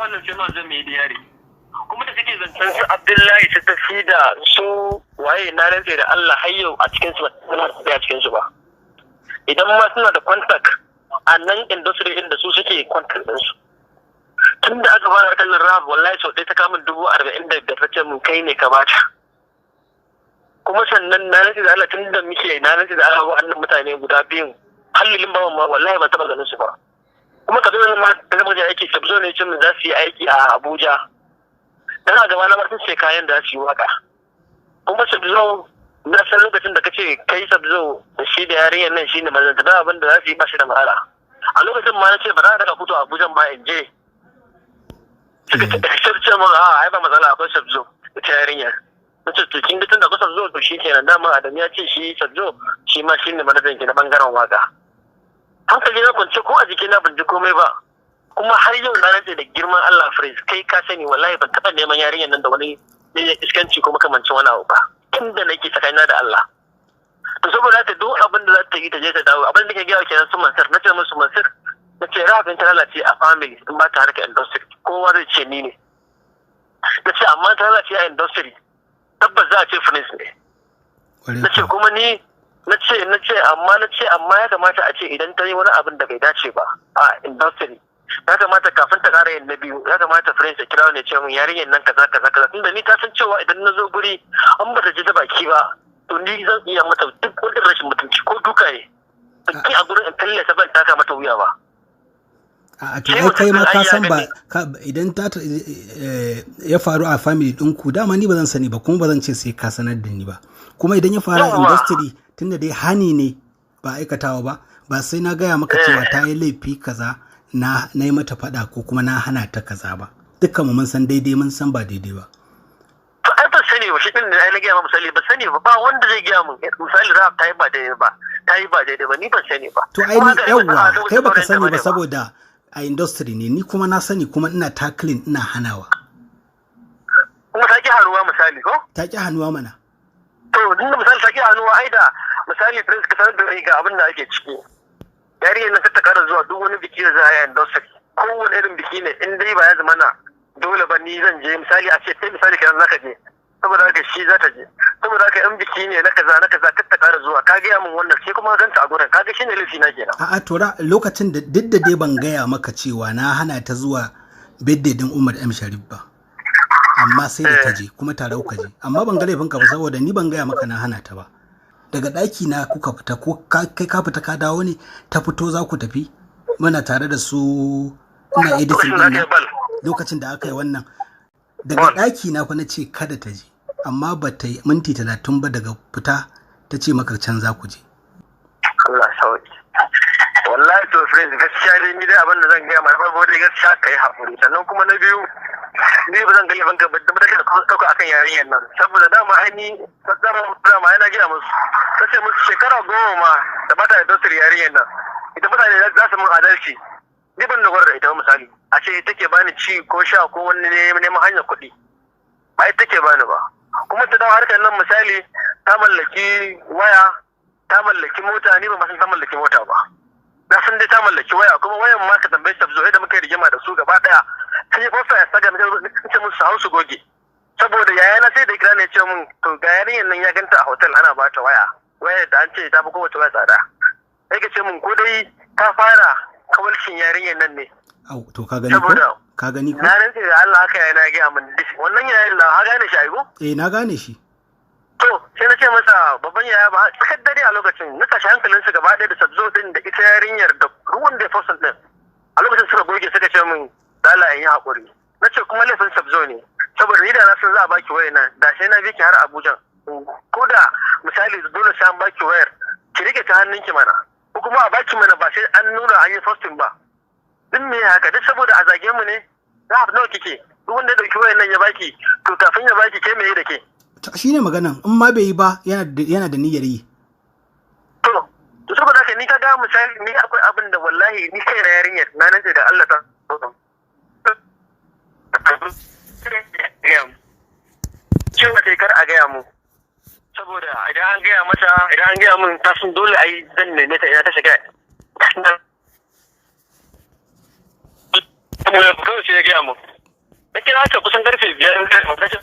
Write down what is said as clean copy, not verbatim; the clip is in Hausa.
wannan sai ma zan mai diyari. Kuma da suke zancen su Abdullahi su tafi da su waye, na rantse da Allah har yau a cikin su ba suna a cikin su ba. Idan ma suna da contact a nan industry inda su suke contact din su. Tun da aka fara kallon rap, wallahi sau ɗaya ta kamun 45,000 ta ce mun kai ne ka bata. Kuma sannan na rantse da Allah tun da muke, na rantse da Allah wa'annan mutane guda biyun hallilin bawan ma wallahi ban taɓa ganin su ba. Kuma ka zo ma da zama aiki sabzo ne cin za su yi aiki a Abuja. Dan a gaba na ma sun ce kayan da za su yi waka. Kuma sabzo na san lokacin da kace kai sabzo da shi da yarinyar nan shine mazanta da abin da za su yi ba shi da matsala. A lokacin ma na ce ba za a daga fito Abuja ba in je. Suka ce mun a ai ba matsala akwai sabzo ita yarinyar. Na ce to kin ga tunda akwai sabzo to shi kenan, dama Adam ya ce shi sabzo shi ma shine manajan ki na bangaren waka. Hankali na kwance ko a jikina ban ji komai ba. Kuma har yau na rantse da girman Allah Prince, kai ka sani wallahi ban taɓa neman yarinyar nan da wani iskanci ko makamancin wani abu ba tun da nake tsakanina da Allah. To saboda haka duk abin da za ta yi ta je ta dawo, abin da nake gaya kenan su Mansur, na ce musu Mansur, na ce rafin ta lalace a family in ba ta harka industry kowa zai ce ni ne. Na ce amma ta lalace a industry tabbas za a ce Prince ne. Na ce kuma ni na ce amma na ce amma ya kamata a ce idan ta yi wani abin da bai dace ba a industry ya kamata kafin ta ƙara yin na biyu ya kamata Prince ya kira ne ce mun yarinyar nan kaza kaza kaza, tunda ni ta san cewa idan na zo guri an ba ta ji ta baki ba to ni zan iya mata duk wani rashin mutunci ko duka ne ki a gurin in tallata ban taka mata wuya ba. A to ai kai ma ka san ba idan ta ya faru a family ɗinku dama ni ba zan sani ba kuma ba zan ce sai ka sanar da ni ba. Kuma idan ya faru a industry tunda dai hani ne ba aikatawa ba, ba sai na gaya maka cewa ta yi laifi kaza na yi mata faɗa ko kuma na hana ta kaza ba. Dukkan mu mun san daidai mun san ba daidai ba. To ai ban sani ba, shi din da ai na gaya ma misali ban sani ba, ba wanda zai gaya mun misali za ta yi ba daidai ba, ta yi ba daidai ba, ni ban sani ba. To ai ni yawwa kai baka sani ba saboda a industry ne, ni kuma na sani kuma ina tackling ina hanawa. Kuma ta ki haruwa misali ko? Ta ki hannuwa mana. To tunda misali ta ki hannuwa ai da misali Prince ka sanar da ni ga abin da ake ciki. Yarinyar nan ta kara zuwa duk wani biki da za a yi industry. Kowane irin biki ne in dai ba ya zama na dole ba ni zan je misali a ce sai misali kenan zaka je. Saboda haka shi za ta je. Saboda haka in biki ne na kaza na kaza kar ta kara zuwa, ka gaya min wannan sai kuma ganta a gurin, kaga shine laifi na kenan. A'a to lokacin da duk da dai ban gaya maka cewa na hana ta zuwa birthday din Umar M Sharif ba. Amma sai da ta je kuma tare kuka je. Amma ban ga laifinka ba saboda ni ban gaya maka na hana ta ba. Daga ɗaki na kuka fita ko kai ka fita ka dawo ne ta fito za ku tafi muna tare da su ina editing din nan lokacin da aka yi wannan daga ɗaki na fa na ce kada ta je amma ba ta yi minti 30 ba daga fita ta ce maka can za ku je. Allah sauki. Wallahi to friends gaskiya dai ni dai abin da zan gaya ma farko dai gaskiya kai hakuri, sannan kuma na biyu ni ba zan ga laifin ka ba da ka dauka akan yarinyar nan saboda dama ai ni dama ai na gaya musu ta ce musu shekara 10 ma da bata da dosir yarinyar nan ita mutane za su mun adalci, ni ban dogara da ita ba misali a ce ita ke bani ci ko sha ko wani neman hanyar kuɗi ba ita ke bani ba. Kuma ta dawo harkar nan misali ta mallaki waya ta mallaki mota, ni ba ma san ta mallaki mota ba, na san dai ta mallaki waya kuma wayan ma ka tambaye ta zo da muka yi rigima da su gaba daya sai ya fasa ya saga na ce musu hausu goge saboda yayana sai da kira ne ce mun to ga yarinyar nan ya ganta a hotel ana ba ta waya waya da an ce ta fi kowace waya tsada, sai ka ce mun ko dai ta fara kawalcin yarinyar nan ne. Au to ka gani ko? Ka gani ko? Na rantse da Allah haka yana ga mun wannan yayin da ha gane shi ai ko? Eh na gane shi. To sai na ce masa babban yaya ba tsakar dare a lokacin na tashi hankalin su gaba ɗaya da sabzo din da ita yarinyar da ruwan da fasin din a lokacin suka goge suka ce min dala in yi haƙuri. Na ce kuma laifin sabzo ne saboda ni da na san za a baki wayar nan da sai na bi ki har Abuja ko da misali dole sai an baki wayar ki rike ta hannunki mana ko kuma a baki mana ba sai an nuna an yi posting ba. Duk me haka duk saboda a zage mu ne za a nawa kike duk wanda ya dauki wayar nan ya baki to kafin ya baki ke me da ke. Shi ne maganan in ma bai yi ba yana da niyyar yi. To saboda haka ni ka ga misali ni akwai abin da wallahi ni kai na yarinyar na nan da Allah ta cewa sai kar a gaya mu saboda idan an gaya mata idan an gaya mun ta sun dole ai zan neme ta ina ta shiga. Kawai sai ya gaya mun. Na kira ta kusan karfe 5 na ce